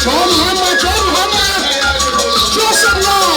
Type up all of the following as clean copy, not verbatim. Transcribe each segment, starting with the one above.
Show some love. Show some love.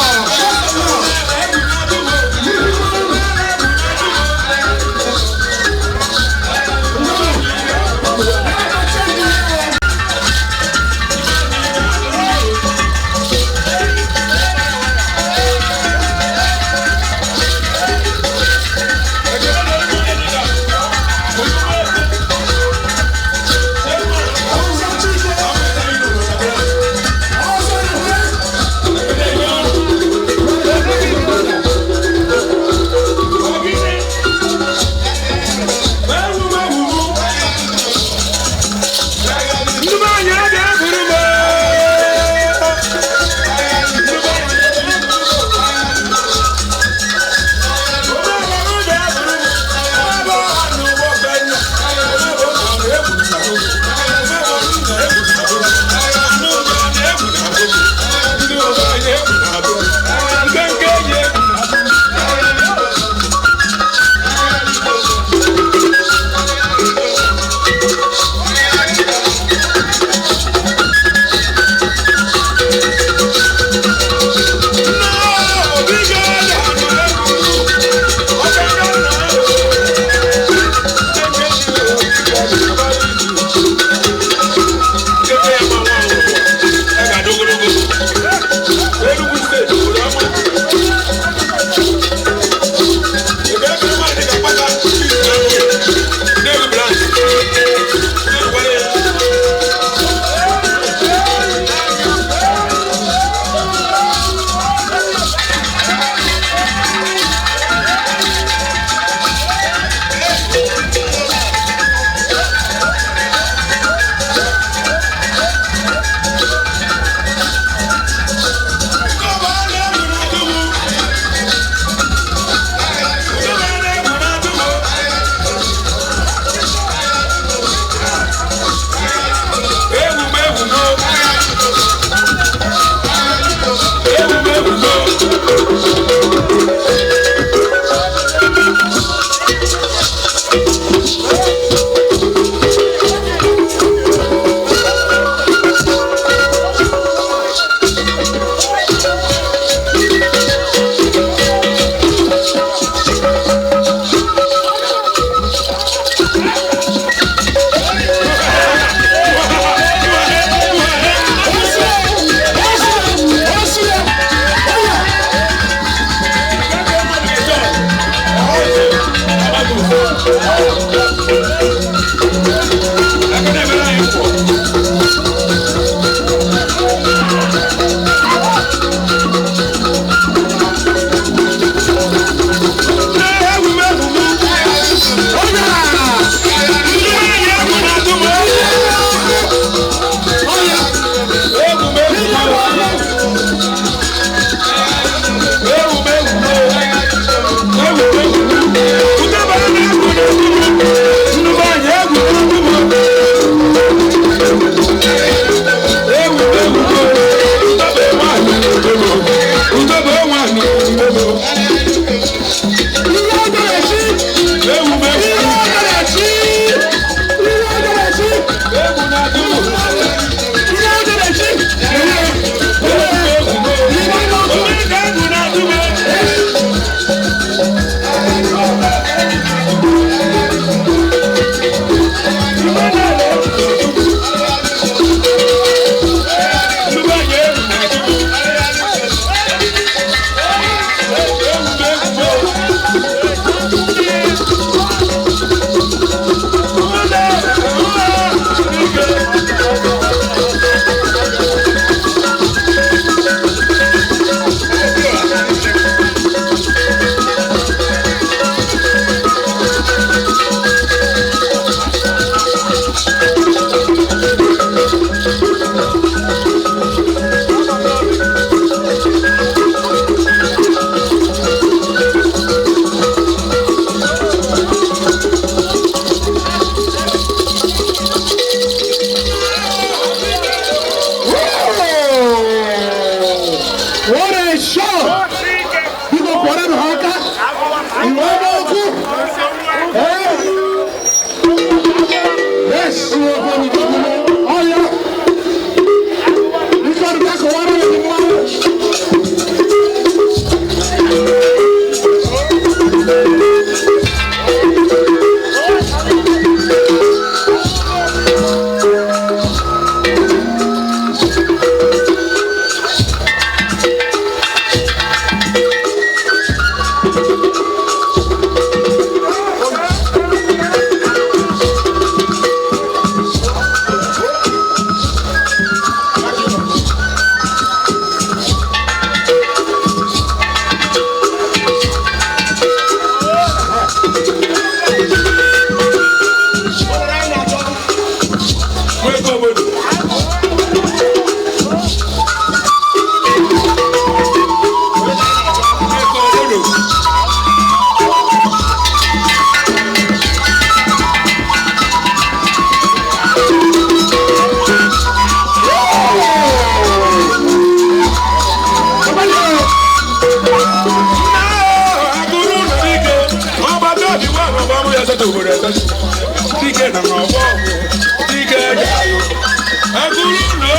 Agụrụ ụlọ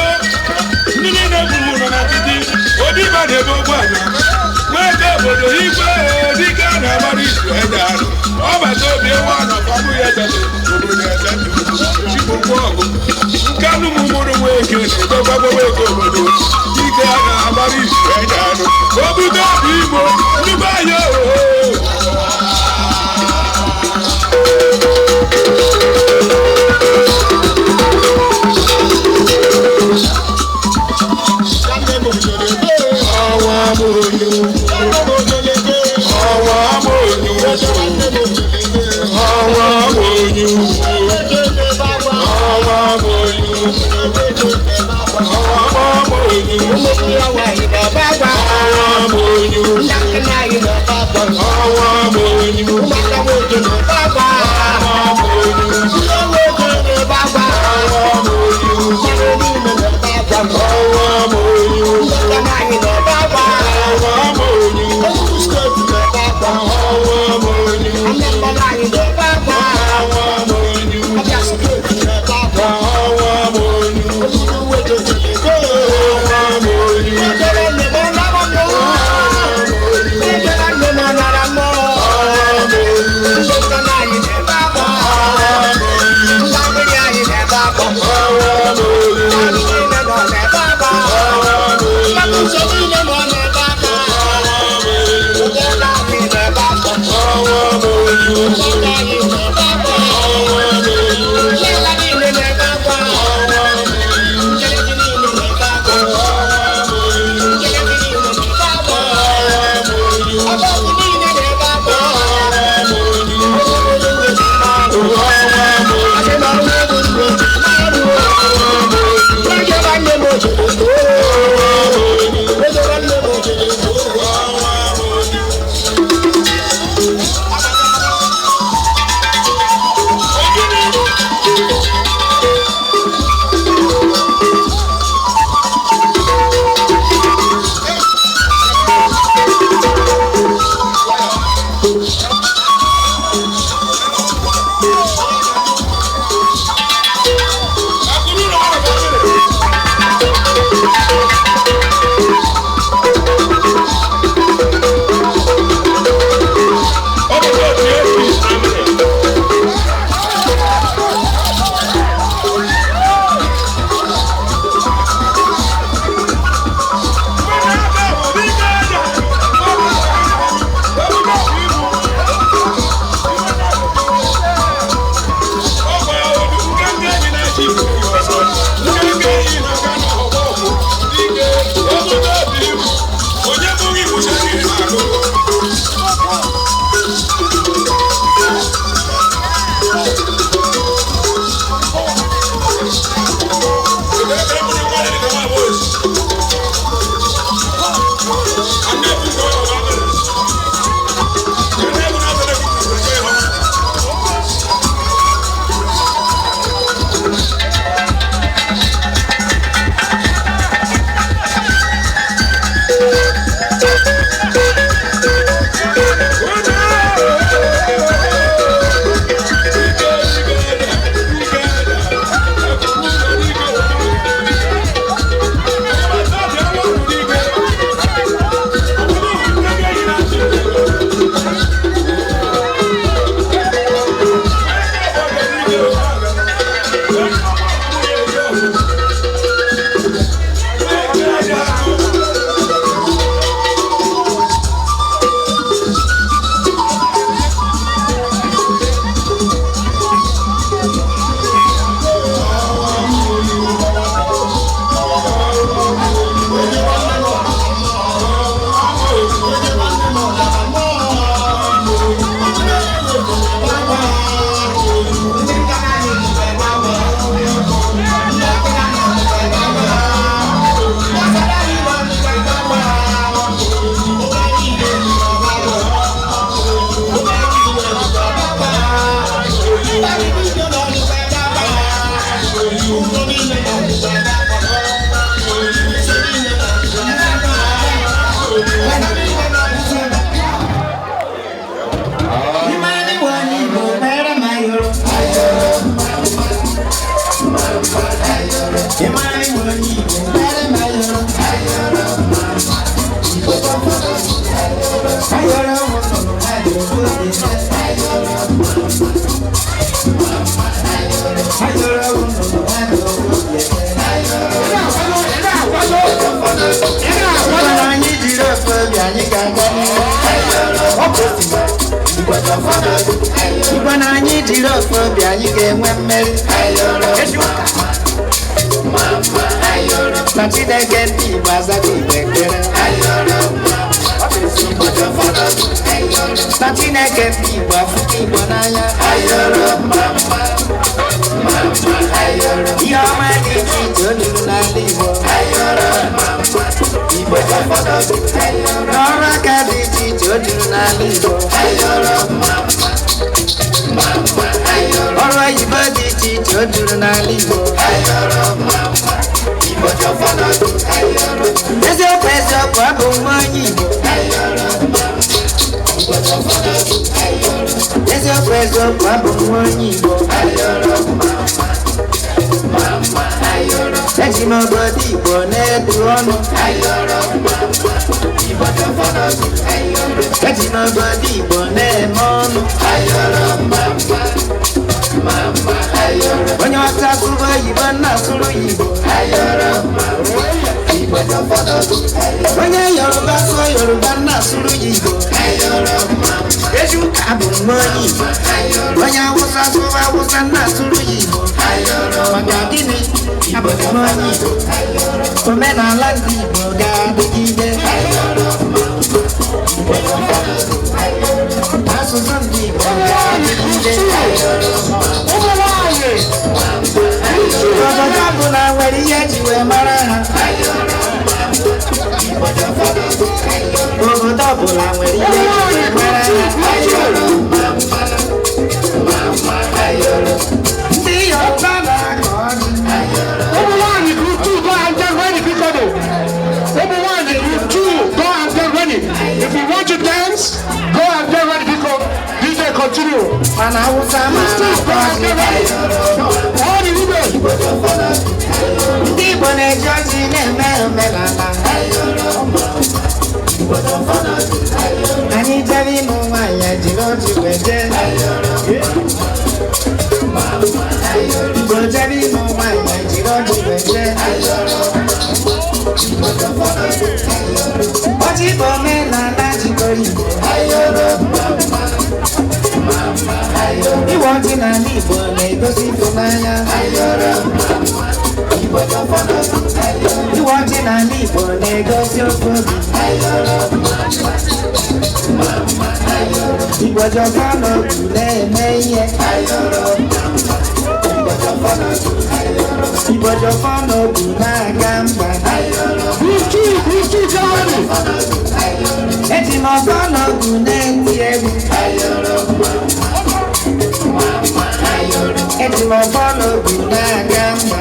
ndị niile buru ụlọ na titi obi ba na-ebe ogbu ala nweke obodo igwe dike a na-agbara izu ede arụ ọbata obi ewu anọkọ abụghị eze obodo eze ndụ chigbokwu ọgụ nkanụ m mụrụ nweke na-edogbagbo nweke obodo dike a na-agbara izu ede arụ obodo obi igbo ndị be anyị ooo. Ọnwa amụghị, ọnwa amụghị, ọnwa amụghị, ọnwa amụghị, ọnwa amụghị, ọnwa amụghị, ọnwa amụghị, ọnwa amụghị, ọnwa amụghị, ọnwa amụghị, ọnwa amụghị, ọnwa amụghị, ọnwa amụghị. Igwe na anyị jiri ofe obi anyị ga-enwe mmeri. Na Chineke ndị Igbo azago Igbo ekpere. Na Chineke ndị Igbo afụgo Igbo n'anya. Ihe ọma dị iche iche o juru n'ala Igbo. N'ọrụ aka dị iche iche o juru n'ala Igbo. Ọrụ oyibo dị iche iche o juru n'ala Igbo. Eziokwu eziokwu abụ nwa onye Igbo. Eziokwu eziokwu abụ nwa onye Igbo. Eji m obodo Igbo na-ebu ọnụ. Eji m obodo Igbo na-eme ọnụ. Onye ọcha sụrụ oyibo na-asụrụ ya Igbo. Onye Yoruba sụọ Yoruba na-asụrụ ya Igbo. Eziụka bụ nwa onye Igbo. Onye Awụsa sụrụ Awụsa na-asụrụ ya Igbo. Maka gịnị? Abụ m onye Igbo. Omenala ndị Igbo ga-adịgide. Asụsụ ndị Igbo ga-adịgide. Obodo ọbụla nwere ihe eji wee mara ha. Obodo ọbụla nwere ihe eji wee mara ha. Ndị Yoruba na-akọ ọjị. Ụmụ nwanyị group 2, go and get ready, biko. Ụmụ nwanyị group 2, go and get ready. If you want to dance, go and get ready, biko. DJ, continue. Mana Awụsa Group mara 2, go akọ and ọjị. get ready. All the women. Ndị Igbo na-eji ọjị na-eme omenala. Anyị jere ịnụ nwaanyị ejiri ọjị wee jee. Igbo jere ịnụ nwaanyị ejiri ọjị wee jee. Ọjị bụ omenala jikọrọ Igbo. Ịwa ọjị n'ala Igbo na-egosi ịfụnanya. Ịwa ọjị n'ala Igbo na-egosi ofe obi. Igbo ji ọfọ n'ogu na-eme ihe. Igbo ji ọfọ n'ogu na-aga mba. Group 2, group 2, get ready. Eji m ọfọ n'ogu na-eti egwu. Eji m ọfọ n'ogu na-aga mba.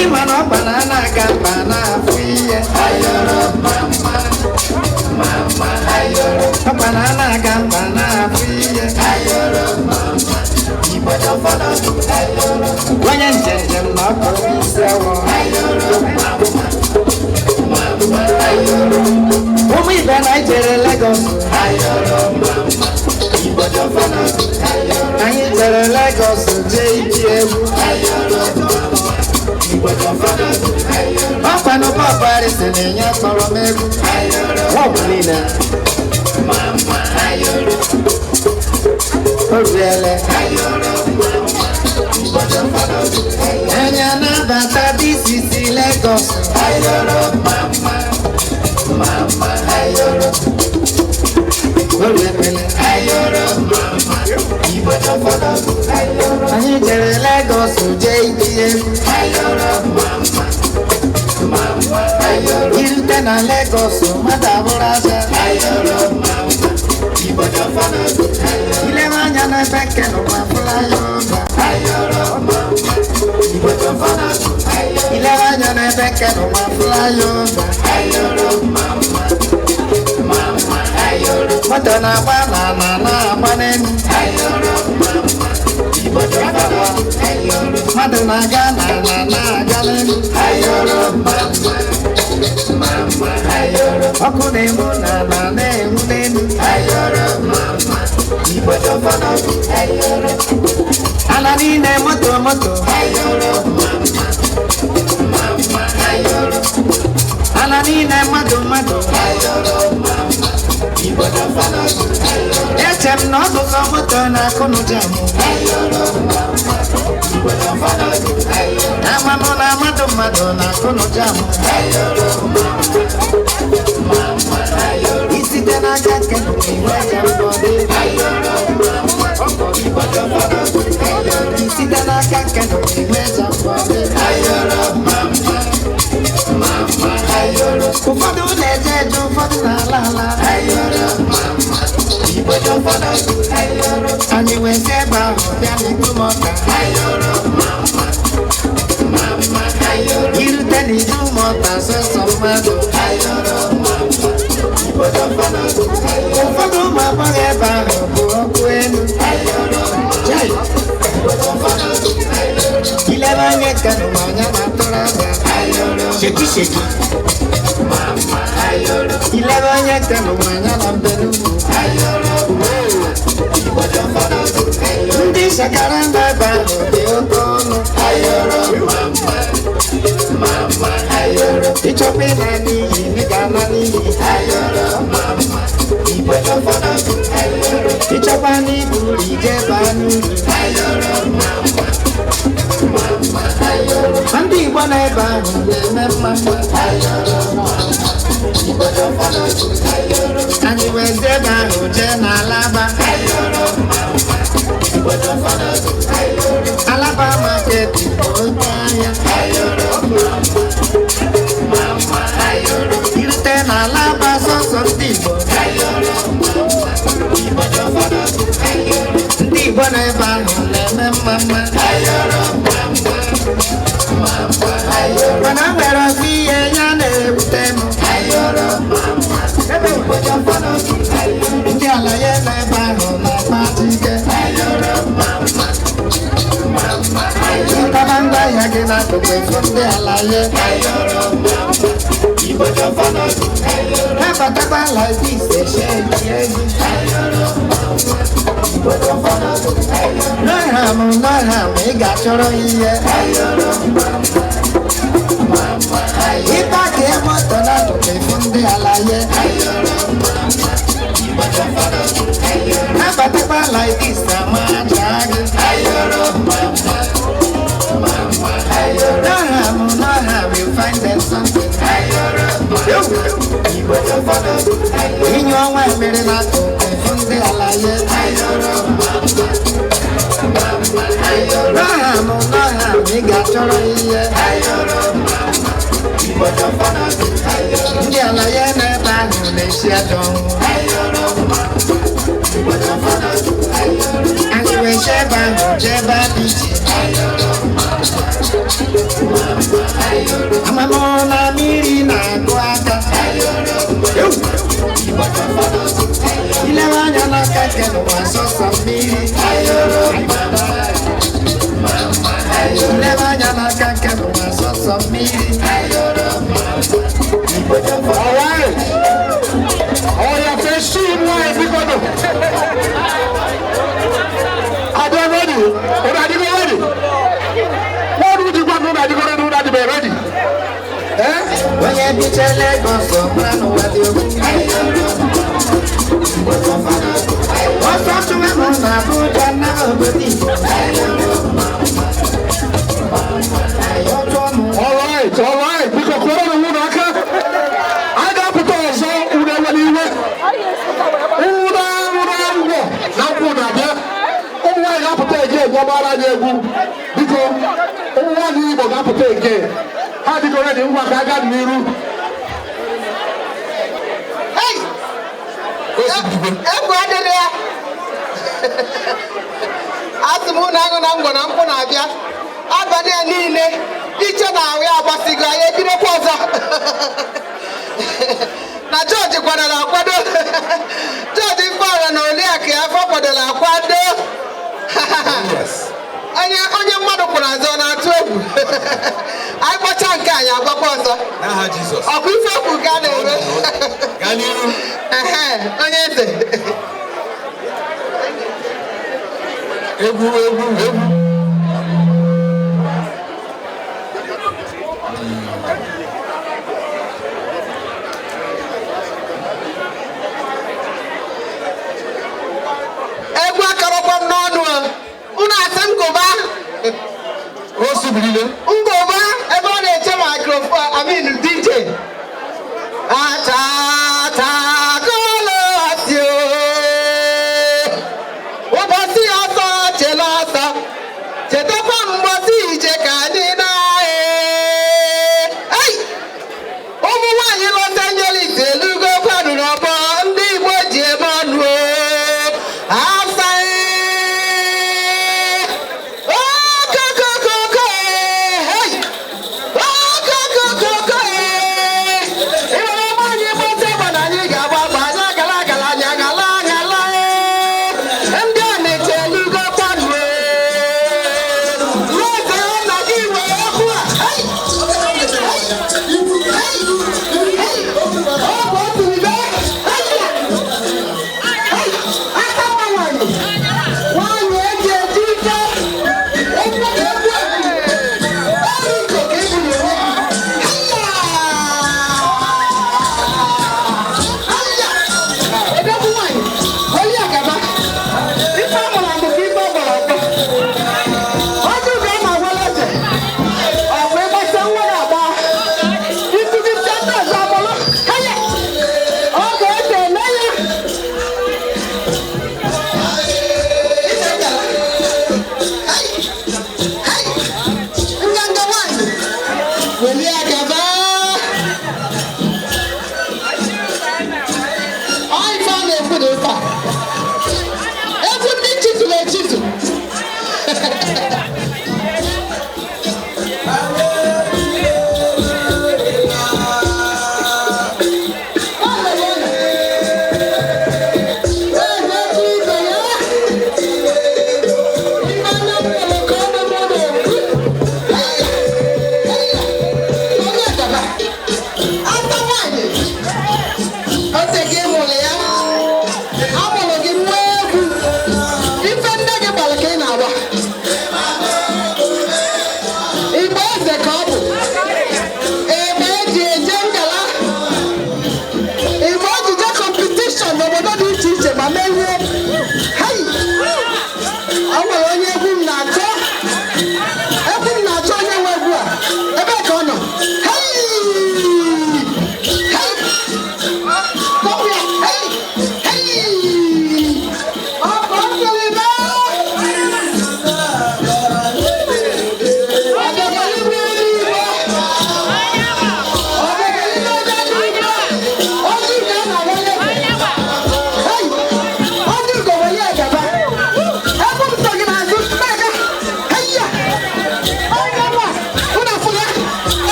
Ịma na ọkpa na na-aga mba na-afụ ihe. Ọkpa na na-aga mba na-afụ ihe. Onye njem na ọkụ isi awọ. Ụmụ ibe na ijere Lagos. Anyị jere Lagos jee iti egwu. Ọkwanụ Pọpụ Harrison na-enye kpọrọ m egwu. Ọgwụ niile. O riele. Anyị anabata DCC Lagos. O riele. Anyị jere Lagos jee iti egwu. Irute na Lagos mmadụ abụrụ aja. Ilewe anya n'ebe nke n'ụwa flyover. Ilewe anya n'ebe nke n'ụwa flyover. Moto na-agba n'ala na-agba n'elu. Mmadụ na-aga n'ala na-aga n'elu. Ọkụ na-enwu n'ala na-enwu n'elu. Ala niile moto moto. Ala niile mmadụ mmadụ. Eche m na ọ bụ sọ moto na-akụ n'ụjọ m. Ama m na mmadụ mmadụ na-akụ n'ụjọ m. Isite n'aka nke iwe ya mbọ dị. Isite n'aka nke iwe ya mbọ dị. Ụfọdụ na-eje eje, ụfọdụ na-ala ala. Anyị wee si ebe ahụ bịa n'Idumọta. Irute n'Idumọta sọsọ mmadụ. Ụfọdụ ụmụ agbọghọ ebe ahụ bụ ọkụ elu. Chai! Ilebe anya Kano ma anya na-atụrụ anya. Sheki sheki. Ilebe anya Kano ma anya na mbenugwu. Ndị shakara ndị ebe ahụ dị oke ọnụ. Ịchọkwa ịna n'iyi, ị ga-ana n'iyi. Ịchọkwa n'ibu uru, ije baa n'uru. Ndị Igbo nọ ebe ahụ na-eme mma mma. Anyị wee si ebe ahụ jee n'Alaba. Alaba market bụ oke ahịa. Irute n'Alaba sọsọ ndị Igbo. Ndị Igbo nọ ebe ahụ na-eme mma mma. Mana nwere ofu ihe ya na-ewute m. Ndị ala ya nọ ebe ahụ na-akpa ike. Ịtaba ngwa ahịa gị n'akụkụ efu ndị ala ya. Ha batakwa like this, eshe ezi. No harm, no harm, ị ga-achọrọ ihe. Ịpaki moto n'akụkụ efu ndị ala ya. Ha batakwa like this, ama aja gị. No harm, no harm, you find them something. Inyu ọnwa mmiri n'akụkụ efu ndị ala ya. No harm, no harm, ị ga-achọrọ ihe. Ndị ala ya n'ebe ahụ na-esi ajọ ọnwụ. Anyị wee si ebe ahụ jee ebe a dị iche. Amamụ na mmiri na-agụ aka. Ilewe anya n'aka nke n'ụwa sọsọ mmiri. Ilewe anya n'aka nke n'ụwa sọsọ mmiri. All right. Oh, yeah, face two wine, because are they ready? Or are they ready? What would you want to do? Are they ready? Eh? Onye biche Lagos, ọmara n'ụwa dị ogwu. Ọsọ chụwa m na Abuja na obodo Igbo. All right, all right. Because corona wụ n'aka. A ga-apụta ọzọ unu ewela iwe. Unu arụrụ ngwọ na nkwụ na-abịa. Ụmụ nwaanyị ga-apụta ege egwu ọgbara anyị egwu. Biko, ụmụ nwaanyị Igbo ga-apụta ege. Ha dịgo ready, ngwa ka aga n'iru. Egwu adịrị ya. Asị m unu aṅụ na ngwọ na nkwụ na-abịa. Abalị a niile, iche na ahụ ya agbasigo anyị ebidokwa ọzọ. Na George kwadoro akwado. George Mkpara na Oliakụ ya afọ kwadoro akwado. Onye mmadụ kwụrụ azụ ọ na-atụ Anyị kpọcha nke anyị agbakwa ọzọ. N'aha Jizọs. Ọkwa ife okwu ka a na-eme. Gaa n'iru. Ehe, onye eze. Egwu, egwu, egwu. Egwu akọrọkwa m n'ọnụ o. Unu asị m gụba. O subirile. Ngụba ebe ọ na-eche microphone, I mean DJ. Achatakolo o. Ụbọchị ọsọ chela ọsọ. Chetakwa mgbọsị ije ka anyị na-ee. Ei! Ụmụ nwaanyị Los Angeles elugo kwanụ n'ọgbọ ndị Igbo ji eme ọnụ o. Asa ee. Okokokoko ee. Hey! Okokokoko ee. Ịhụrụ ụmụ anyị gbata egbe na anyị ga-agba agba, anyị agala agala, anyị agala agala ee. Ndị Ọnịcha elugo kwanụ ee.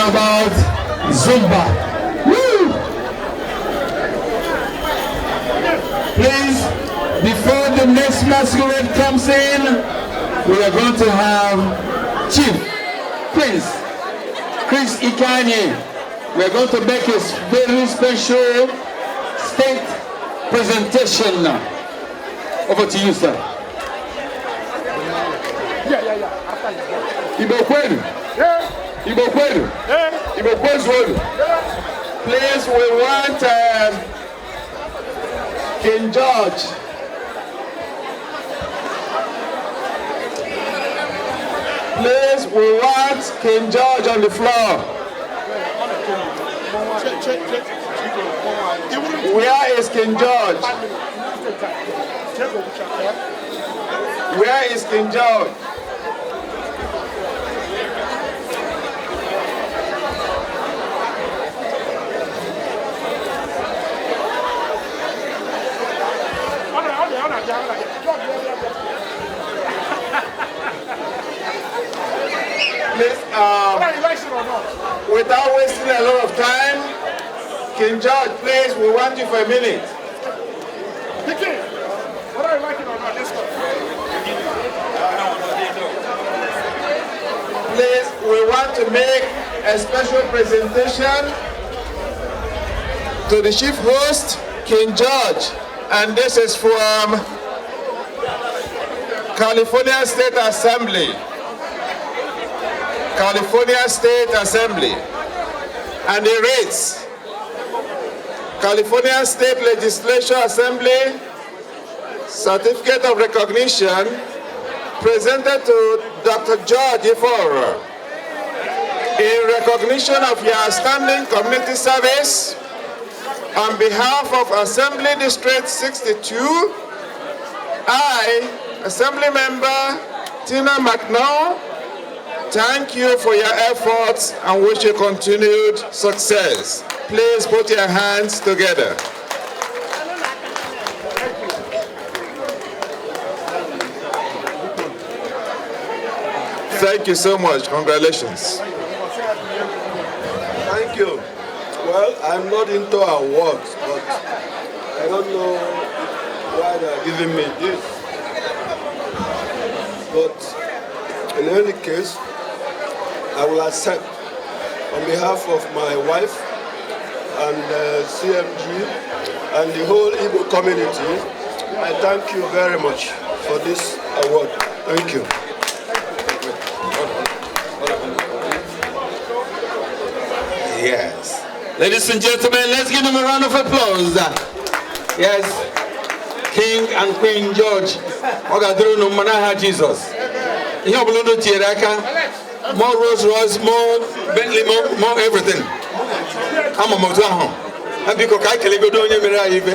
About Zumba. Woo! Please, before the next masquerade comes in, we are going to have Chief Prince Chris Ikeanyi. We are going to make a very special state presentation. Over to you, sir. Yeah. Igbo kwenu. Igbo kwenu. Igbo kwezuonu. Please, we want King George. Please, we want King George on the floor. Where is King George? Where is King George? Please, without wasting a lot of time, King George, please, we want you for a minute. Whether you like it or not, let's go. Please, we want to make a special presentation to the chief host, King George, and this is from California State Assembly. California State Assembly. And it reads, California State Legislature Assembly Certificate of Recognition presented to Dr. George Ifeora in recognition of your outstanding community service on behalf of Assembly District 62, I, Assembly Member Tina McNall, thank you for your efforts and wish you continued success. Please put your hands together. Thank you so much. Congratulations. Thank you. Well, I'm not into awards, but I don't know why they're giving me this. But in any case, I will accept on behalf of my wife and CMG and the whole Igbo community. I thank you very much for this award. Thank you. Yes. Ladies and gentlemen, let's give them a round of applause. Yes, King and Queen George. Ọ ga-adịrị unu mma n'aha Jizọs. Ihe ọbụla unu tinyere aka, more Rolls Royce, more Bentley, more everything. Ama m otu ahụ. Ha biko ka anyị kelegodo onye mere anyị ife.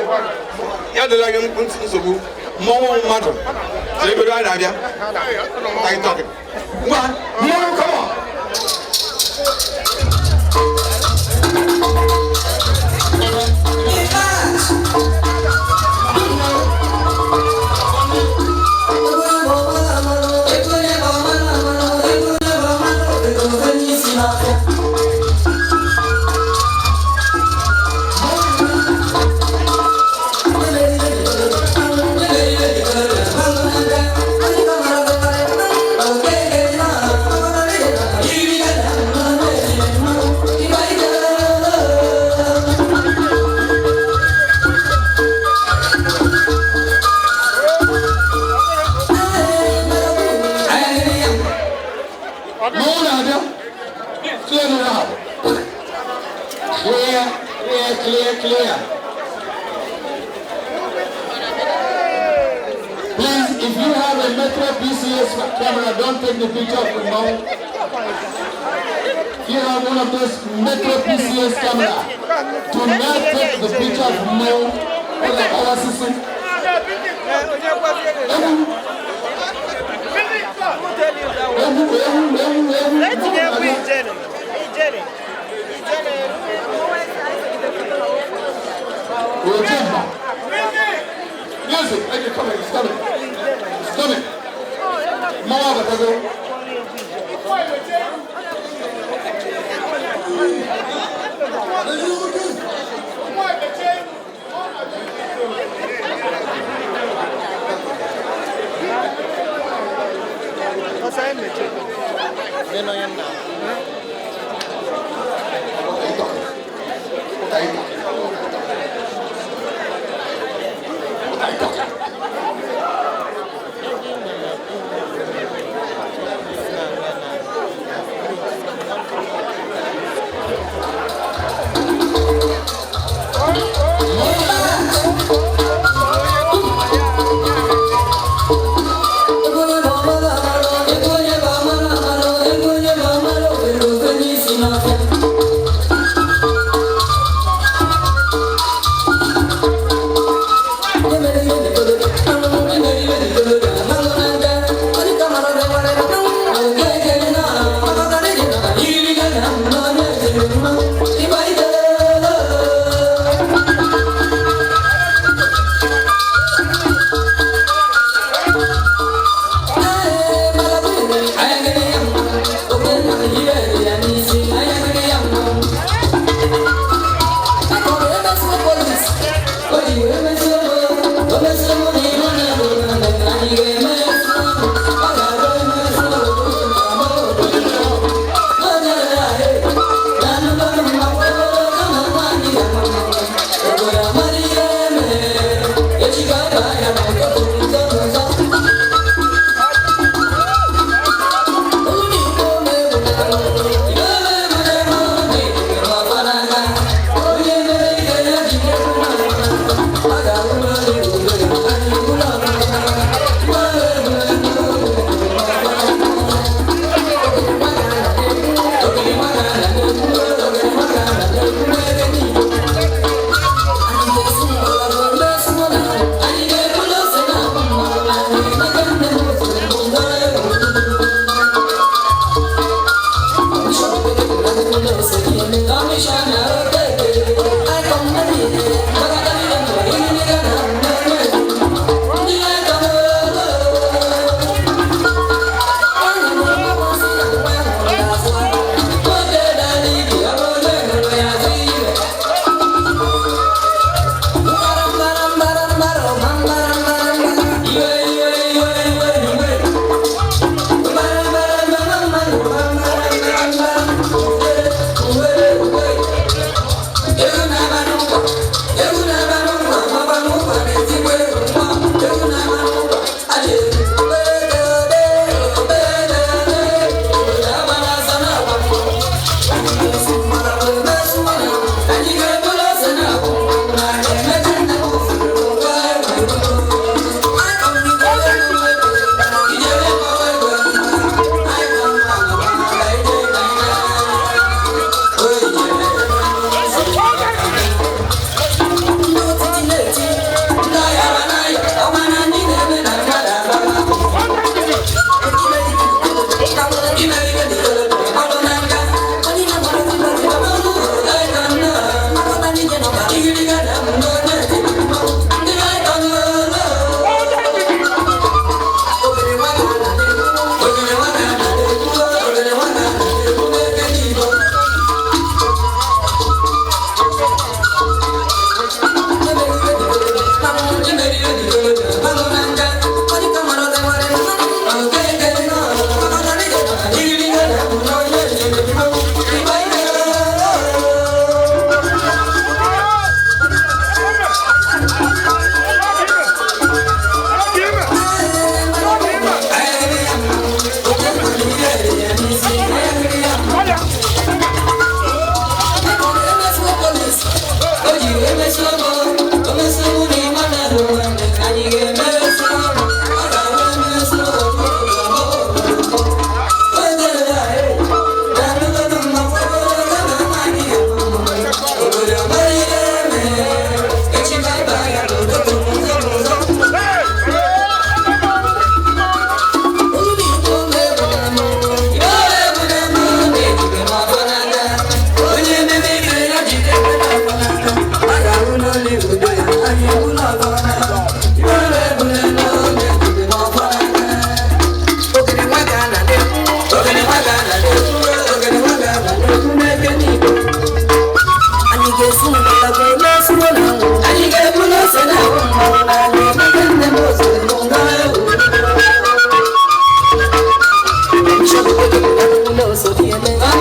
Ya dịla gị nsogbu. Mmọnwụ mmadụ. Kelegodo anyị na-abịa. Anyị talking. Ngwa, mmọnwụ, come on. Mmanwụ na-abịa. Clear the route. Clear, clear, clear, clear. Please, if you have a Metro PCS camera, don't take the picture of the mmanwụ. If you have one of those Metro PCS camera, do not take the picture of mmanwụ or the other system. Ewu, ewu, ewu, ewu, ewu. Etinye egwu ijere ijere ijere. Ojemba. Music, hey, it's coming, it's coming. It's coming. Mmanwụ abatago. Ọsọ emechi. Nínú yẹn nà. What are you talking? What are you talking? What are you talking? Thank you.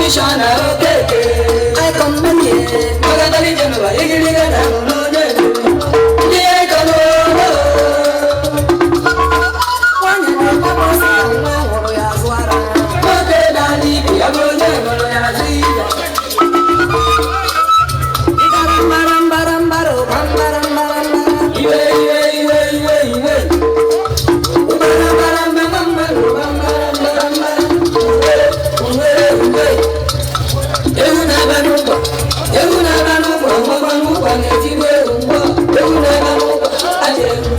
Kọmishọna Okeke. Icon mami, Magadali Jenova, Igiriga na Mulonye. Ndị Icon ooo. Nwanyị na-agbapụsị nwa hụrụ ya azụ ara. Nwoke na-ala ibe ya bụ onye hụrụ ya azụ ibe. Ịgara mbara mbara mbara ụba mbara mbara mbara. Iwe iwe iwe iwe iwe. Ụbara mbara mbara mbara ụba mbara mbara mbara. Uwe uwe uwe. Ewu na-aba n'ụgbọ. Ewu na-aba n'ụgbọ. Ọgbọgbọ n'ụgbọ na-etigbu ewu mgbọ. Ewu na-aba n'ụgbọ. Aja ewu.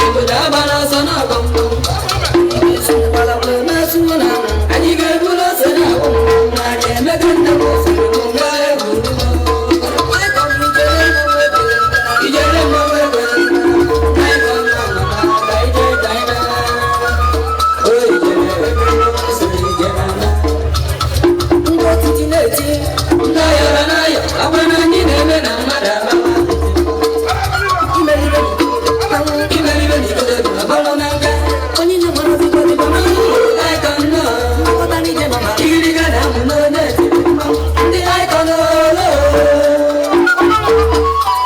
Obodo agbara ọsọ n'ọgbọ mmọnwụ. Anyị ga-ebulu ose na-awụ mmọnwụ. Anyị emeka nne m osiri m nwa egwu. Ijele mmọnwụ ekwere. Ndị otiti na-eti, ndị ayọrọ na-ayọ, agwa na anyị na-eme na mmadụ amawa. Imeribe n'ikodo agbalụ n'aka. Onye na-agbara ozigbo dịbọ na Icon nọ. Igiriga na-amụ n'onye etiri mmanwụ. Ndị Icon olo.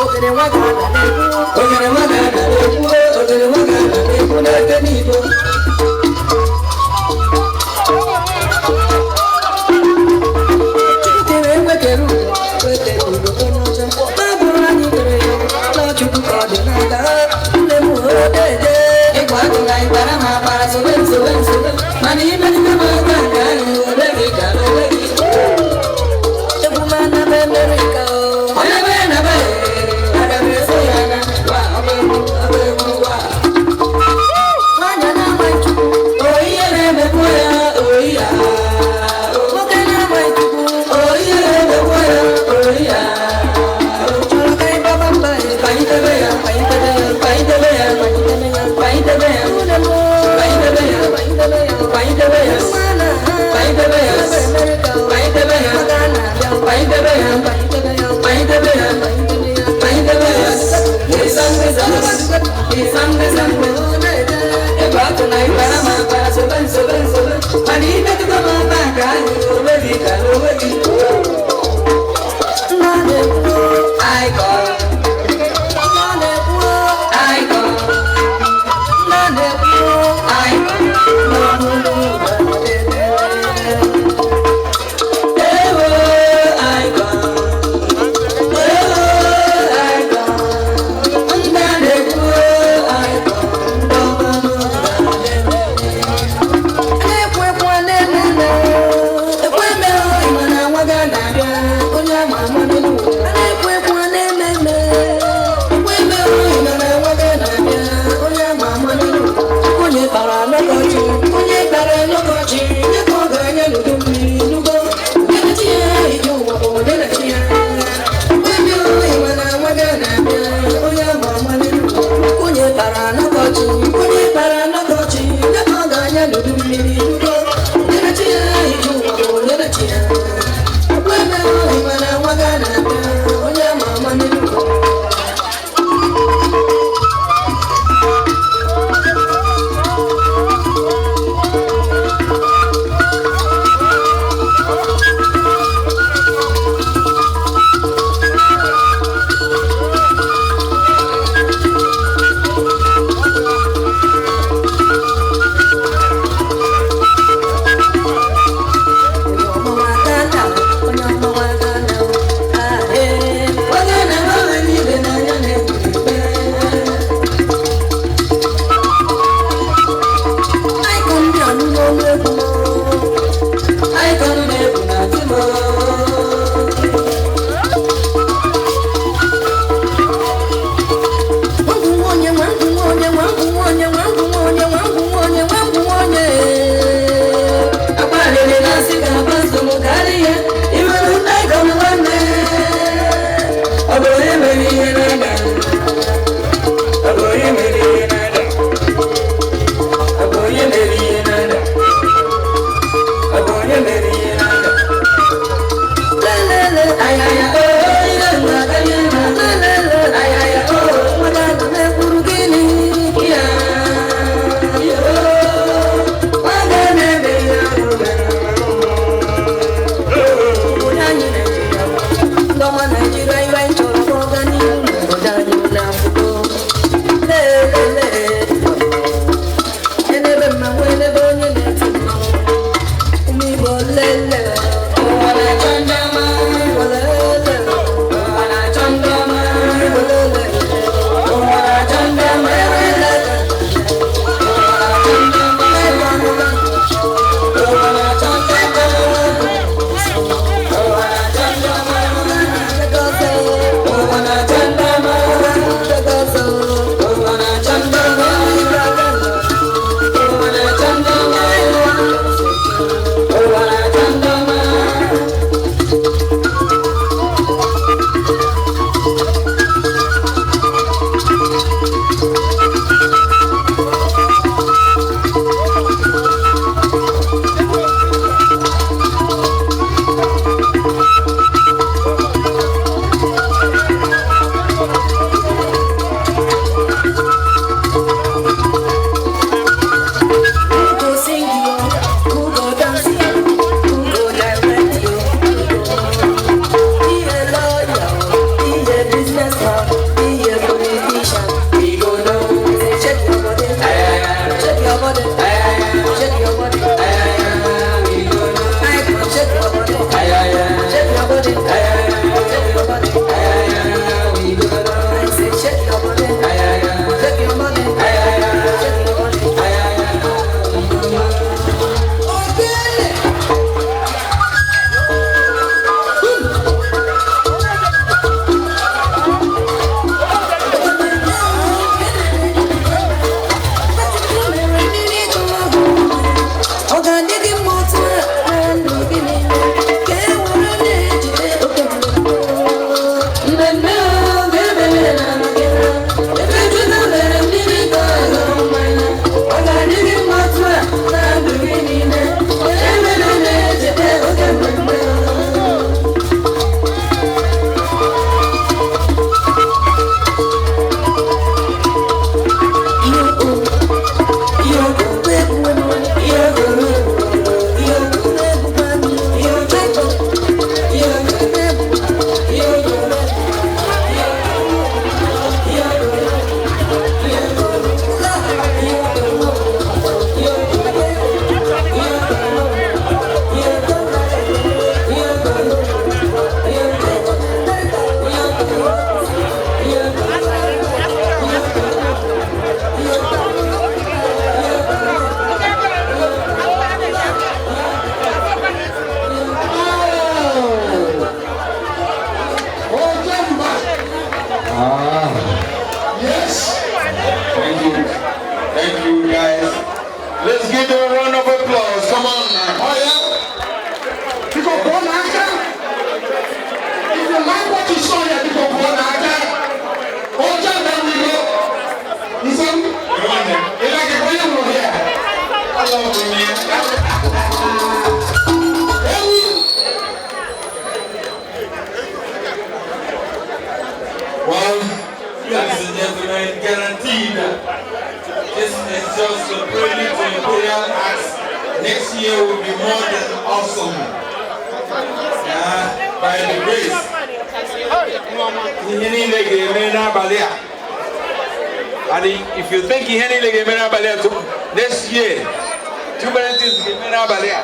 Ogene nwa ga-ada na-ekwu. Ogene nwa ga-ada na-ekwu. Ogene nwa ga-ada na-ekwu n'eke n'Igbo. Chukwu kere ekwe kere ugo, ekwe kere ugo onye ọcha. N'abụrụ anyị kere ya, na Chukwu ka ọ dị n'aka. Nne m odede. Ịgba akụla ịkpara ma akpara sobe nsobe nsobe. Mana imetụta m aka nke anyị ole gị ka ole gị. Egwu m anaba Amerịka o. Onye be na be, aga m eso ya na wa ọba egwu ọba egwu wa. Nwanyị na-amaghị Chukwu, o ihe na-emekwa ya oyi ya. Nwoke na-amaghị Chukwu, o ihe na-emekwa ya oyi ya. Chọrọ ka anyị gbaba mba ya, ka anyị debe ya, ka anyị debe ya, ka anyị debe ya, ka anyị debe ya, ka anyị debe ya, ka anyị debe ya, ka anyị debe ya, ka anyị debe ya, ka anyị debe ya, ka anyị debe ya, ka anyị debe ya, ka anyị debe ya, ka anyị debe ya. Ebe atụ na ịkpara ma akpara sobe nsobe nsobe, mana imetụta m aka nke anyị onwe gị ka onwe gị. Nna na-ekwu Icon. Nna na-ekwu Icon. Nna na-ekwu Icon. Ewo Icon. Ewo Icon. Nna na-ekwu Icon. Na-ekwu ekwu na-eme eme. Ekwe eme ịma na nwa ga na-abịa. Onye ama ama n'elu ụwa. Na-ekwu ekwu na-eme eme. Ekwe eme ịma na nwa ga na-abịa. Onye ama ama n'elu ụwa. Onye kpara n'ọkọchị. Onye kpara n'ọkọchị. Onye ka ọ ga-anya n'udu mmiri n'ugo. Onye na-chi ya ije ụwa bụ onye na-chi ya. Ekwe eme ịma na nwa ga na-abịa. Onye ama ama n'elu ụwa. Onye kpara n'ọkọchị. Onye kpara n'ọkọchị. Onye ka ọ ga-anya n'udu mmiri n'ugo. Onye na-chi ya ije ụwa bụ onye na-chi ya. Ekwe eme ịma na nwa ga na-abịa. Onye ama ama n'elu ụwa. Ọ bụ onye mere ihe na-ada? Ọ bụ onye mere ihe na-ada? Ahụrụ m ya. Well, ladies and gentlemen, guaranteed this is just a prelude to Imperial Acts. Next year will be more than awesome. By the grace. Ihe niile ga-eme n'abalị a. And if you think ihe niile ga-eme n'abalị a, next year, too many things ga-eme n'abalị a.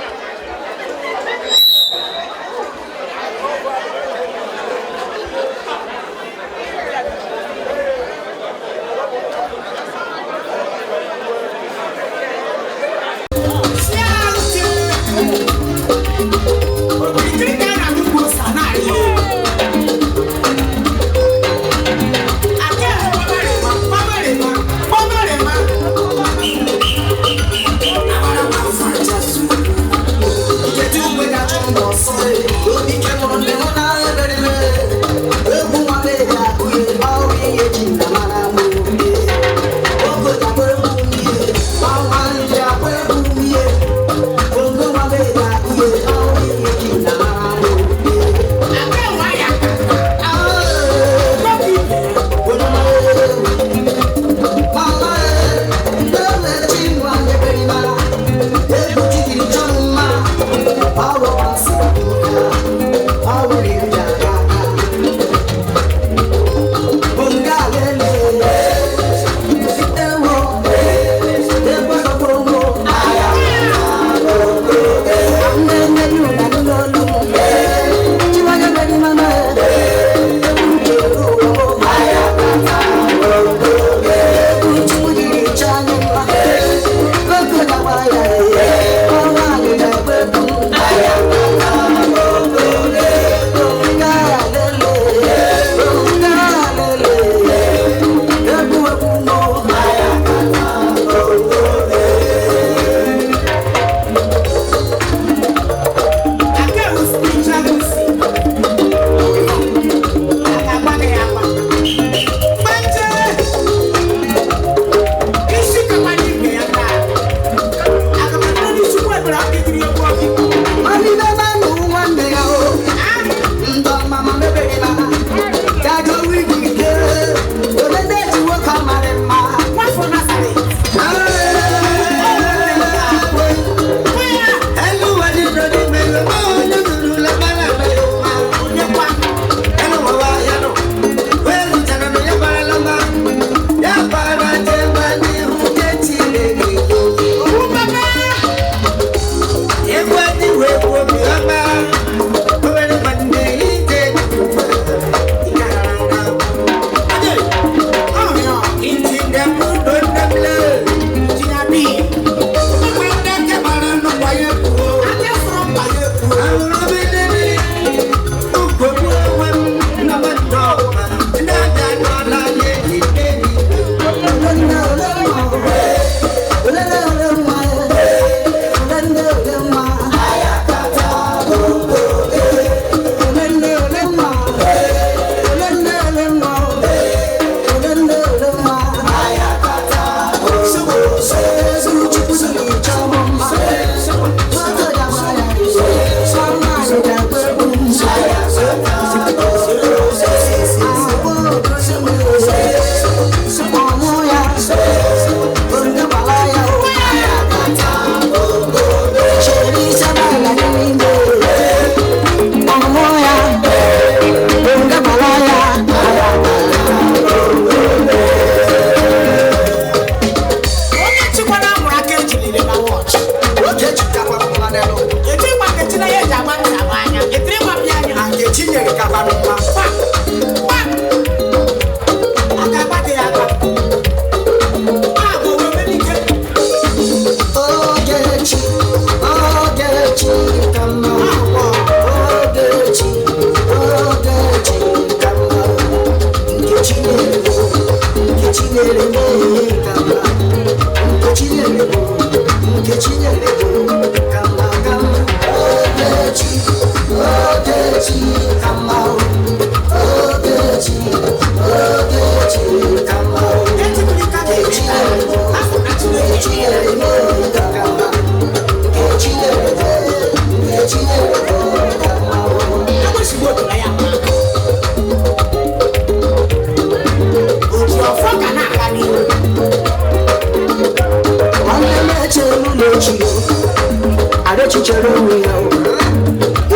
Echi chere onwe ya o.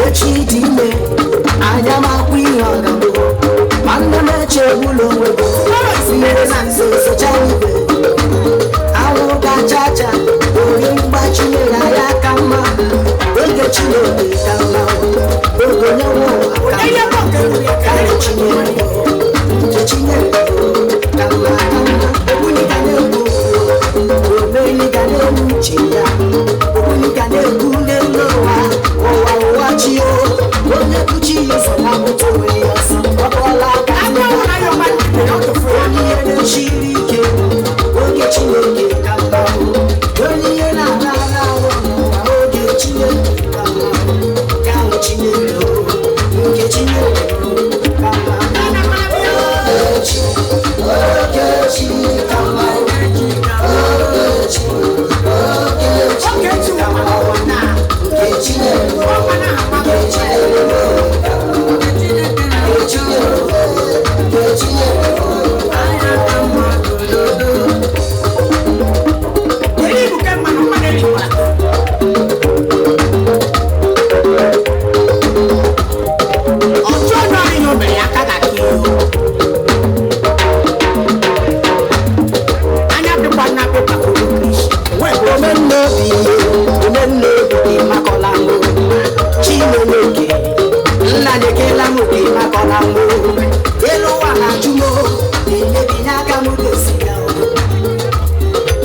Echi dị ime, anya m akwụ ihe ọ ga-abụ. Ma nne m echegbula onwe gị. Mmiri na nso socha igwe. Anwụ ga-acha acha, ori mgbachi mere anyị aka mma. Oge Chineke ka mma, oge onye nwe ụwa ka mma. Ka Chineke, nke Chineke ka mma ka mma. Ogbuni ga na-ekwu, omeni ga na-eme uche ya. Ogbuni ga na-ekwu n'elu ụwa, ụwa ụwa chi o. Onye kpuchi ya ụzọ na mụta onwe ya ọsọ. Ọ bụọla aka onye ihe na-esiri ike, oge Chineke ka mma. Onye ihe na-ara ara ahụ n'ụwa, oge Chineke ka mma. Ka Chineke o, nke Chineke o, ka mma. Ogechi, Ogechi ka mma. Ogechi, Ogechi ka mma. Nke Chineke o, nke Chineke o, ka mma. Nke Chineke o, nke Chineke o, anya ka mma dododo. Omennobi, omennobi makọla m. Chineke, nna nyekela m obi makọla m. Elu ụwa na-ajụ m, na-emebinye aka m gosi ya o.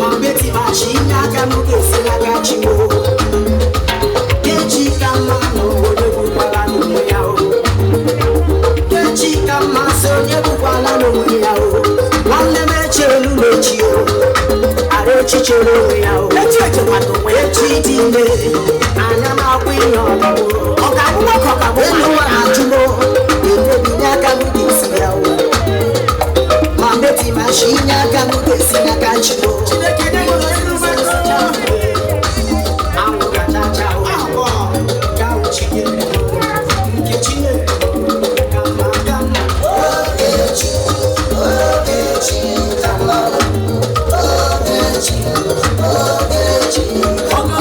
Ma mbeti ma chi nye aka m gosi n'aka chi m o. Kechi ka mma na onye gbukwala n'onwe ya o. Kechi ka mma sị onye gbukwala n'onwe ya o. Nwanne m echelu n'echi o. Ara echi chere onwe ya o. Echi dị ime, anya m akwụ ihe ọgụgụ. Elu ụwa na-ajụ m, emebinye aka m ga-esi ya o. Ma mbeti ma chi nye aka m ga-esi n'aka chi o. Anwụ ga-acha o. Ka Chineke o, nke Chineke o, ka mma ka mma. Ogechi, Ogechi ka mma. Ogechi, Ogechi ka mma.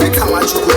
Dịka Nwachukwu.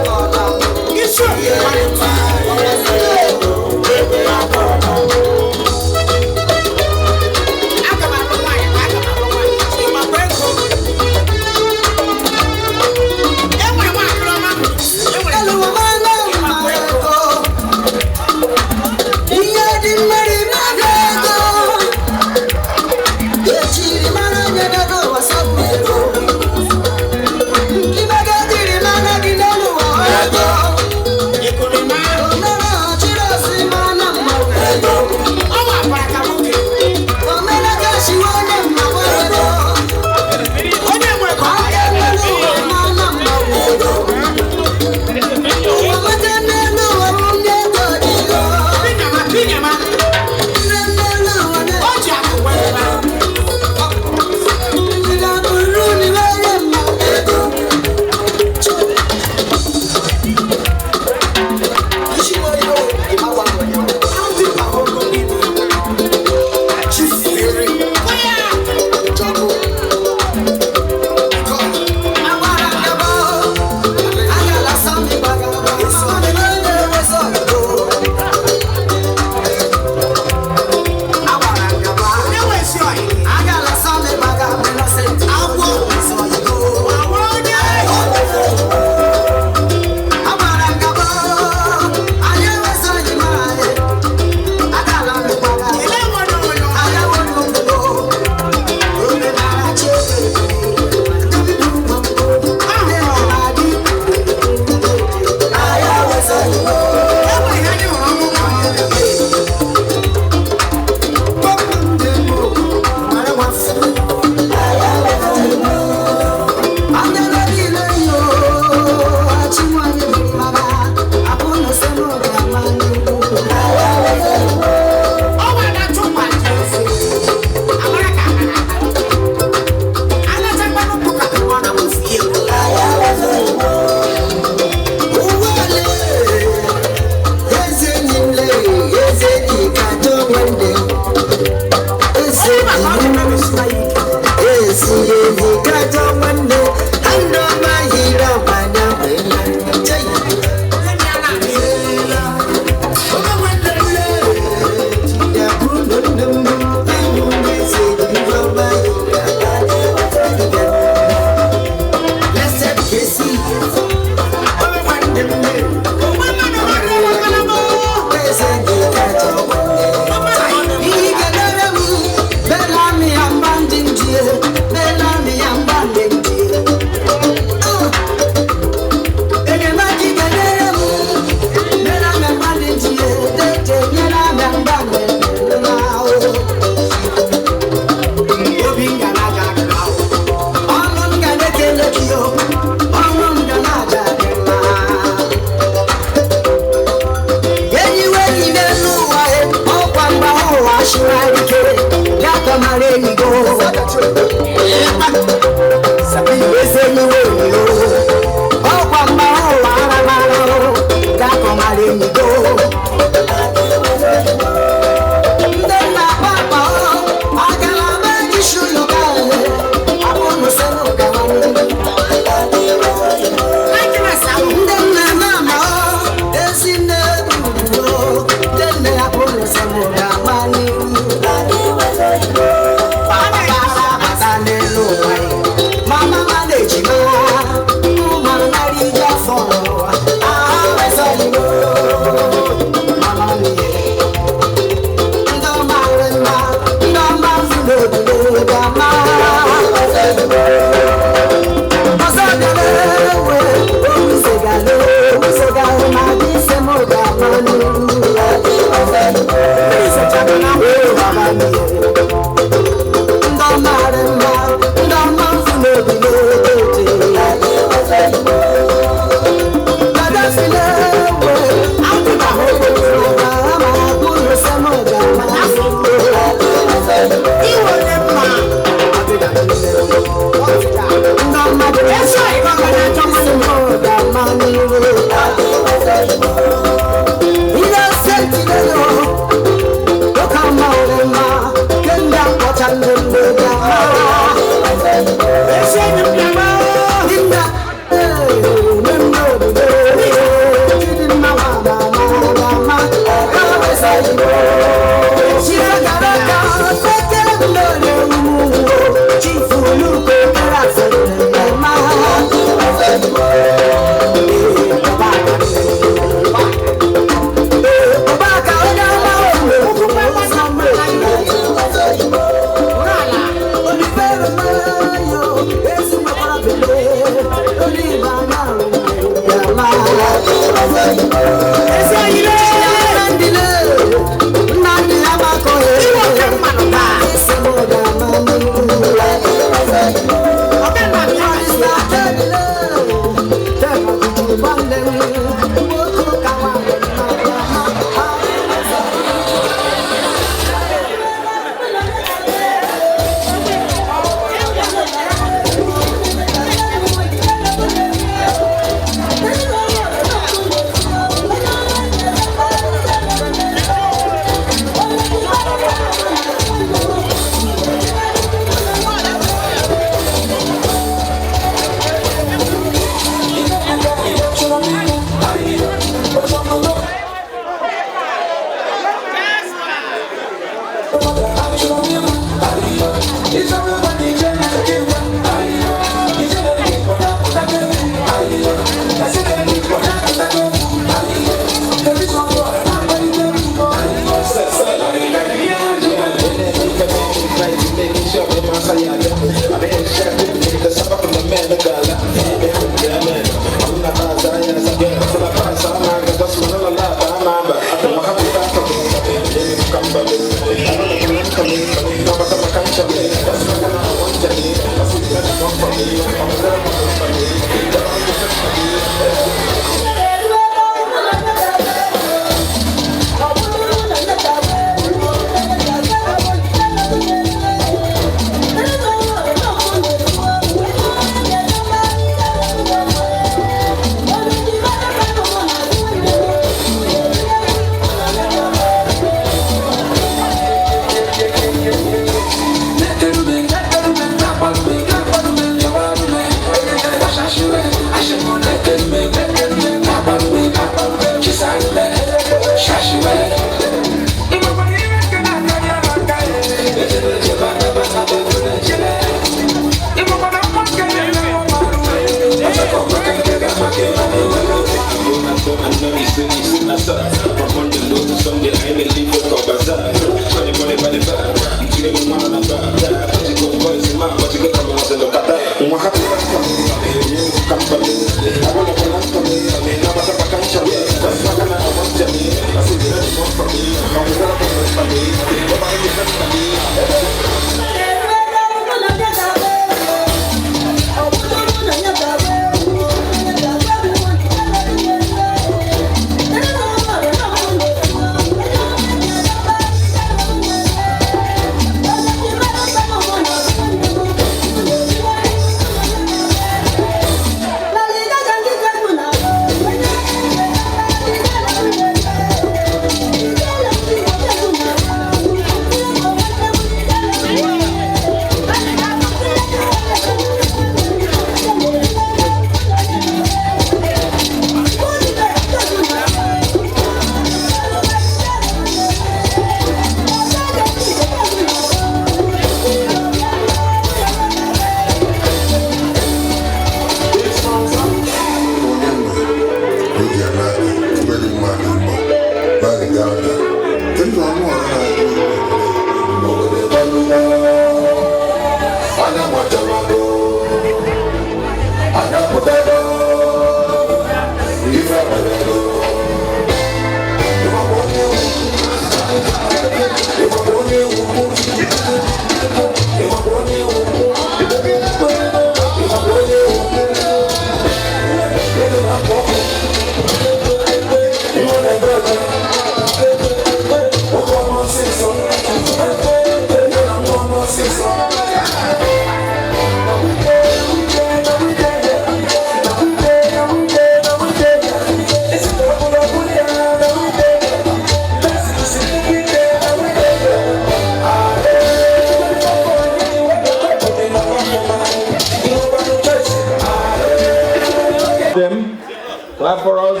Clap for us.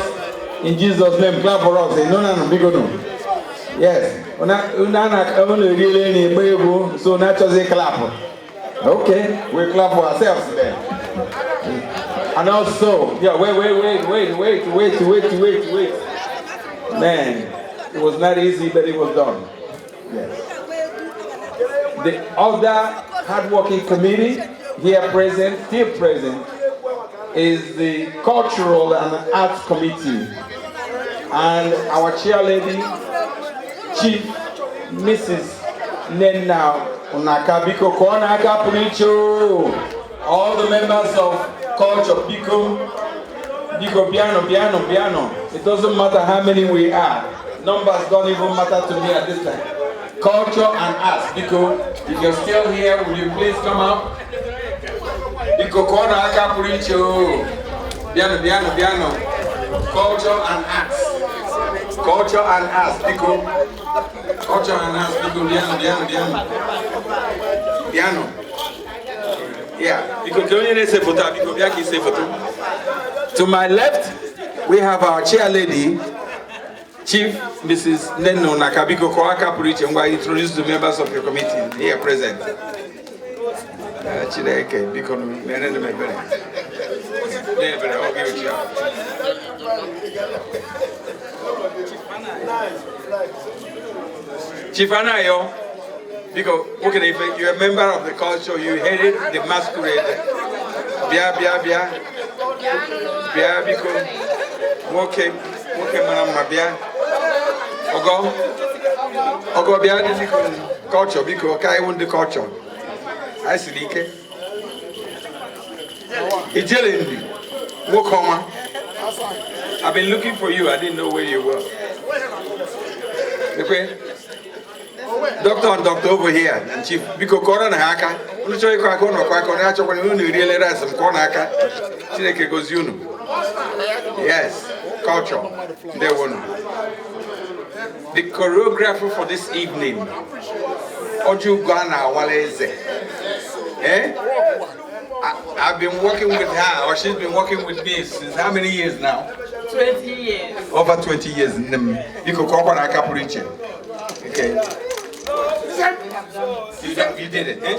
In Jesus' name, clap for us. No, no, no, biko no. Yes. Una una una eriele na egbe egwu, so na achọzi clap. Okay, we clap for ourselves then. And also, yeah, wait, wait, wait, wait, wait, wait, wait, wait, wait. Man, it was not easy, but it was done. Yes. The other hardworking committee here present, still present, is the Cultural and Arts Committee. And our chair lady, Chief Mrs. Nena Unaka. Biko kụọ n'aka pụrụ iche o. All the members of culture, biko, biko, piano, piano, piano. It doesn't matter how many we are. Numbers don't even matter to me at this time. Culture and arts, biko, if you're still here, will you please come up? Biko kụọ n'aka pụrụ iche o. Piano, piano, piano. Culture and arts. Culture and arts, biko. Culture and arts, biko, piano, piano, piano. Piano. Yeah, biko, ka onye na-ese foto a, biko, bịa ka ise foto. To my left, we have our chair lady, Chief Mrs. Neno Naka. Biko, kụọ aka pụrụ iche ngwa introduce the members of your committee here present. Chineke, biko, mere m ebere. Mee ebere, ọ gị ochi ahụ. Chief Anayo, biko, nwoke na ife, you're a member of the culture, you headed the masquerade. Bịa, bịa, bịa. Bịa, biko. Nwoke, nwoke mara mma, bịa. Ọgọ, ọgọ bịa, biko, culture, biko, ka iwu ndị culture. Anyị siri ike. Ijele ndị, nwoke ọma. I've been looking for you, I didn't know where you were. Okay? Doctor and doctor over here, and chief, biko kọrọ na ha aka. Unu chọrọ ịkọ aka, unu ọkọ aka, unu achọkwana unu eriele rice m kọọ na aka. Chineke gozie unu. Yes, culture. Ndewonu. The choreographer for this evening, Ojugo Awaleze. Eh? I've been working with her, or she's been working with me since how many years now? 20 years. Over 20 years. Biko kọọ na aka pụrụ iche. Okay. You did it. Eh?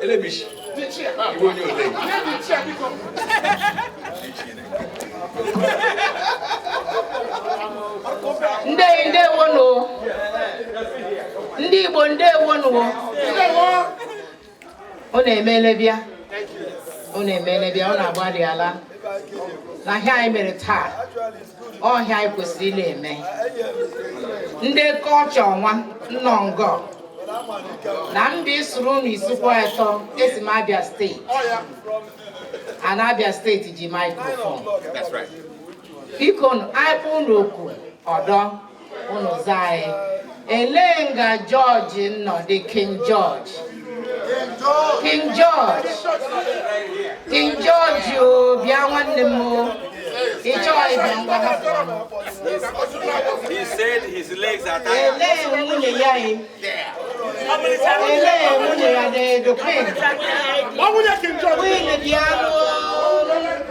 Elebish. You want your leg. Ndewo. Ndị Igbo ndewo nụ. Unu emeela bịa. Unu emeela bịa, unu agbalịala. Na ihe anyị mere taa, ọhịa anyị kwesịrị ị na-eme. Ndị kọlchọ nwa nnọngọ na mba isuru unu isikwa eto esi m Abia steeti. And Abia steeti ji microphone. That's right. Biko anyị kpọ unu oku ọdọ unu zaa anyị. Elee nga George nọ dị King George? King George. King George o bịa nwanne m o. Ị chọọ ịbịa ngwa hapụ. He said his legs are tired. Elee nwunye ya e? Elee nwunye ya dị the queen? Queen bịa nụ.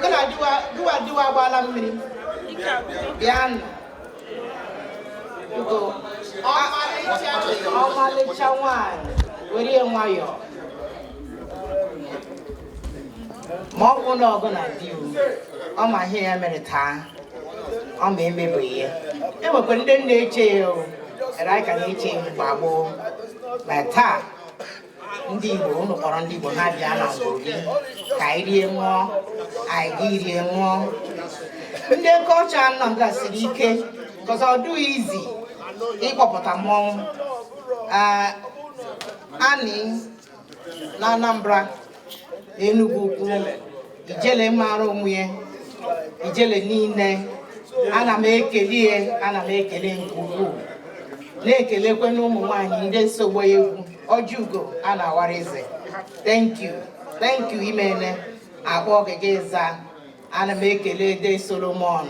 Gị na diwa agbaala mmiri. Bịa nụ. Biko, ọmalịcha nwanyị, were nwayọọ. Ma ọ bụ na ọgụ na di o, ọ ma ihe ya mere taa, ọ ma emebeghị ya. E nwekwara ndị na-eche ya o, ere anyị ka na-eche ya mgbe gboo. Ma taa, ndị Igbo, unu kpọrọ ndị Igbo ha bịa na ngwuru gị, ka anyị rie ṅụọ, anyị gị rie ṅụọ. Ndị kọlchọ anọ nga siri ike, because ọ dịghị izi ịkpọpụta mmọnwụ. Ani na Anambra, Enugu ukwu, Ijele mara onwe ya, Ijele niile, ana m ekele ya, ana m ekele nke ukwuu. Na-ekelekwe na ụmụ nwaanyị ndị nsogbu egwu, Ojugo a na-awara eze. Thank you, thank you imene, akpọ gị za. Ana m ekele Ede Solomon,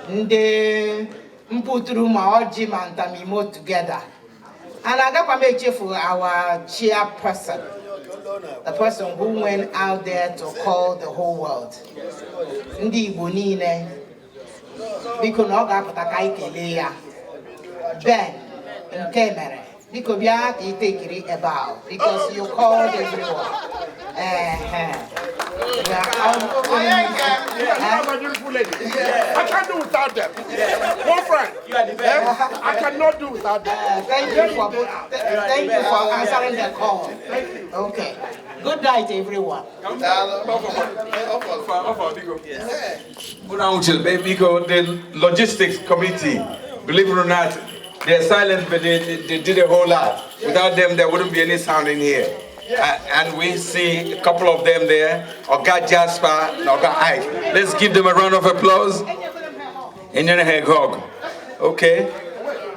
ndị mpụtụrụ ma ọjị ma ntamimo together. And agakwa m echefu our chairperson, The person who went out there to call the whole world. Ndị Igbo niile, biko na ọ ga-apụta ka anyị kelee ya. Ben nke mere, biko bịa ka ị tekiri ebe ahụ because you called everyone. My beautiful lady. I can't do without them. One friend. You are the best. I cannot do without them. Thank you for answering the call. Okay. Good night, everyone. Biko, the logistics committee, believe it or not, they're silent, but they did a whole lot. Without them, there wouldn't be any sound in here. And we see a couple of them there, Oga Jasper and Oga Ike. Let's give them a round of applause. Okay.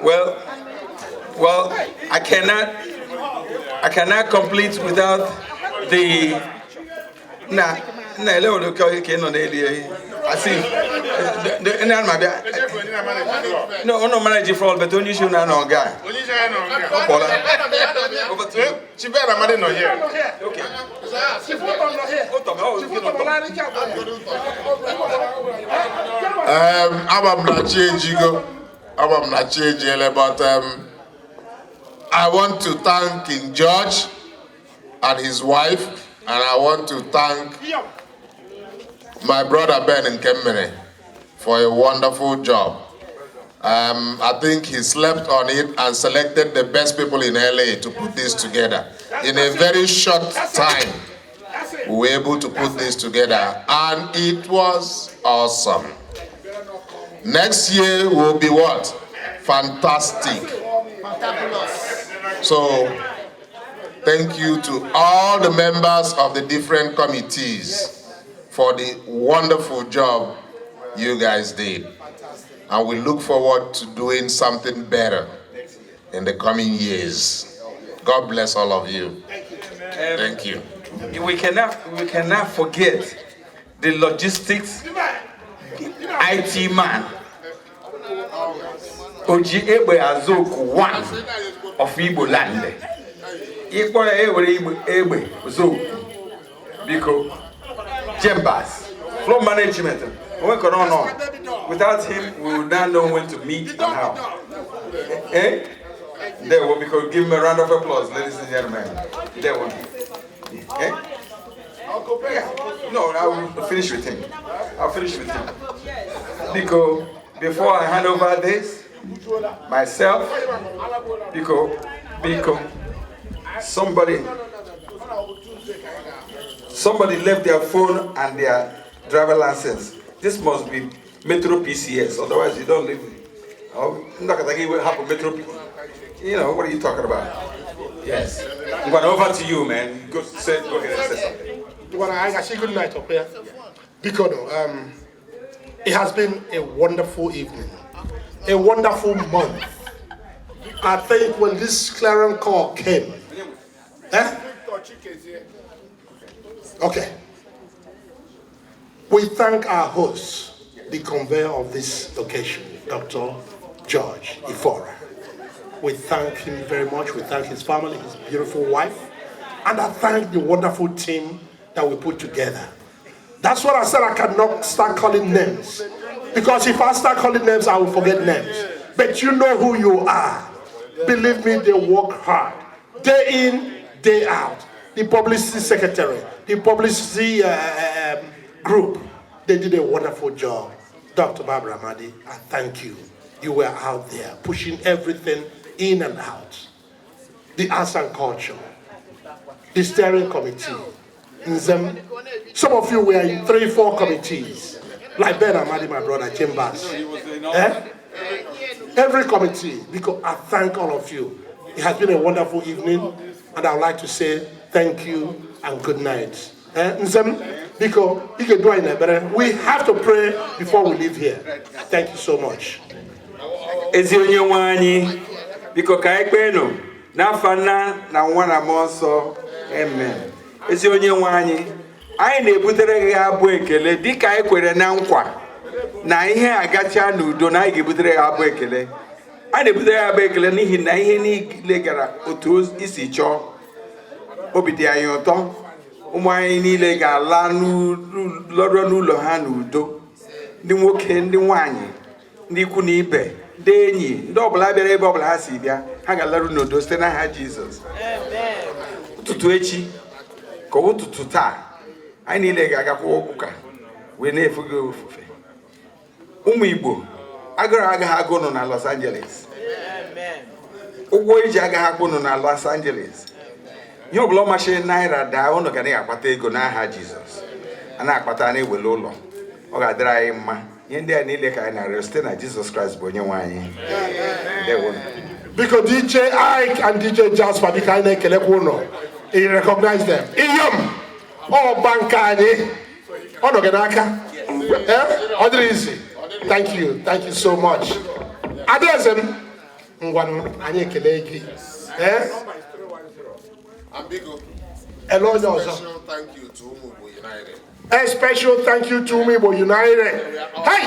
Well, I cannot complete without the. Nah, ele o ka ke no na eli. I see. Na ma bia. No, ono manage for all, but only you na no guy. Over to you. Chibera Amadi nọ here. Okay. Ama m na chi ejigo. Ama m na chi ejiele, but I want to thank King George and his wife, and I want to thank my brother Ben Nkemere for a wonderful job. I think he slept on it and selected the best people in LA to put this together. In a very short time, we were able to put this together, and it was awesome. Next year will be what? Fantastic. So, thank you to all the members of the different committees for the wonderful job you guys did. And we look forward to doing something better in the coming years. God bless all of you. Thank you. We cannot forget the logistics IT man. Oji Egbe Azoku one of Igbo land. Ikpọ ya ewere igbe egbe Ozoku. Biko, Jembas, floor management. Onwe kọrọ nọ. Without him, we would not know when to meet and how. Eh? There will be, give him a round of applause, ladies and gentlemen. There will be. Eh? Yeah. No, I will finish with him. I'll finish with him. Biko, before I hand over this, myself, Biko, Biko, somebody left their phone and their driver license. This must be Metro PCS, otherwise you don't live. Oh, will happen Metro. What are you talking about? Yes. I'm going over to you, man. Go ahead and say something. Well, I say good night up here. Because it has been a wonderful evening, a wonderful month. I think when this clarion call came, eh? Okay. We thank our host, the convener of this occasion, Dr. George Ifora. We thank him very much. We thank his family, his beautiful wife, and I thank the wonderful team that we put together. That's what I said. I cannot start calling names. Because if I start calling names, I will forget names. But you know who you are. Believe me, they work hard. Day in, day out. The publicity secretary, the publicity group, they did a wonderful job. Dr. Barbara Amadi, I thank you. You were out there pushing everything in and out. The arts and culture, the steering committee, Nzem. Some of you were in three, four committees. Like Ben Amadi, my brother, Chambers. Eh? Every committee, because I thank all of you. It has been a wonderful evening, and I would like to say thank you and good night. Eh? Nzem, because you can do it better. We have to pray before we leave here. Thank you so much. Ezi onye nwe anyị, biko ka anyị kpeenụ n'afa Nna na Nwa na Mmụọ Nsọ, amen. Ezi onye nwe anyị, anyị na-ebutere gị abụ ekele dịka anyị kwere na nkwa na ihe agacha n'udo na anyị ga-ebutere gị abụ ekele. Anyị na-ebutere gị abụ ekele n'ihi na ihe niile gara otu isi chọọ. Obi dị anyị ụtọ. Ụmụ anyị niile ga-ala lọrọ n'ụlọ ha n'udo. Ndị nwoke, ndị nwanyị, ndị ikwu na ibe, ndị enyi, ndị ọbụla bịara, ebe ọbụla ha si bịa, ha ga-alarụ n'udo site n'aha Jizọs. Ụtụtụ echi ka ụtụtụ taa, anyị niile ga-agakwa ụka wee na-efe gị ofufe. Ụmụ Igbo, agụrụ agaghị agụ nụ na Los Angeles, ụgwọ iji agaghị akwụ nụ na Los Angeles. Ihe ọbụla ọ masịrị naira daa, ụnụ ga na-akpata ego n'aha Jizọs. A na-akpata, na-ewele ụlọ, ọ ga-adịrị anyị mma. Ihe ndị a niile ka anyị na-arịọ site na Jizọs Kraịst bụ onye nwe anyị. Ndewo. Biko, DJ Ike and DJ Jasper, biko, anyị na-ekelekwa ụnụ. You recognize them. Iyom ọba nke anyị, ọ nọ gị n'aka. Eh? Ọ dịrị izi. Thank you, thank you so much. Adaeze m, ngwanụ, anyị ekele gị. Eh? And biko, Ele onye ọzọ. Special thank you to Ụmụ Igbo United. A special thank you to Ụmụ Igbo United. Hey!